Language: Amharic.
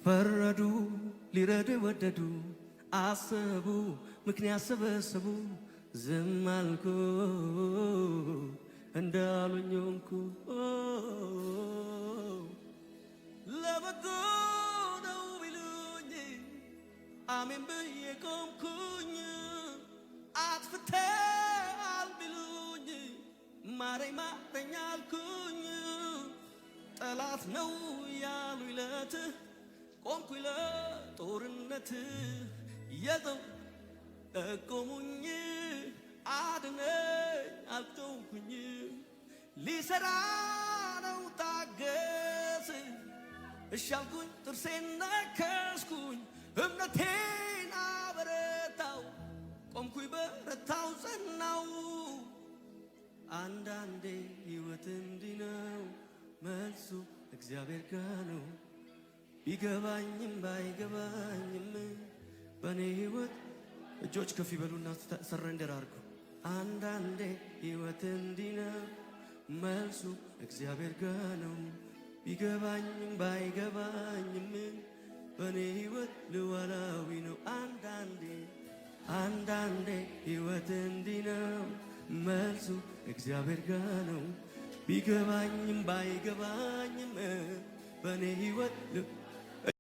ፈረዱ፣ ሊረዱ ወደዱ፣ አሰቡ፣ ምክንያት ሰበሰቡ። ዝም አልኩ፣ እንዳሉኝ ሆንኩ። ለበጎ ነው ቢሉኝ አሜን ብዬ ቆምኩኝ። አጥፍተሃል ቢሉኝ ማረኝ ማረኝ አልኩኝ። ጠላት ነው ያሉ ይለት ቆምኩኝ ለጦርነት። የዘው ጠቆሙኝ፣ አድነኝ አልተውኩኝ። ሊሰራ ነው ታገስ እሺ አልኩኝ፣ ጥርሴን ነከስኩኝ፣ እምነቴን አበረታው፣ ቆምኩኝ፣ በረታው፣ ጸናው። አንዳንዴ ሕይወት እንዲህ ነው፣ መልሱ እግዚአብሔር ጋ ነው። ቢገባኝም ባይገባኝም በእኔ ሕይወት እጆች ከፍ ይበሉና surrender አድርጉ። አንዳንዴ ሕይወት እንዲህ ነው፣ መልሱ እግዚአብሔር ጋ ነው። ቢገባኝም ባይገባኝም በእኔ ሕይወት ሉዓላዊ ነው። አንዳንዴ አንዳንዴ ሕይወት እንዲህ ነው፣ መልሱ እግዚአብሔር ጋ ነው። ቢገባኝም ባይገባኝም በእኔ ሕይወት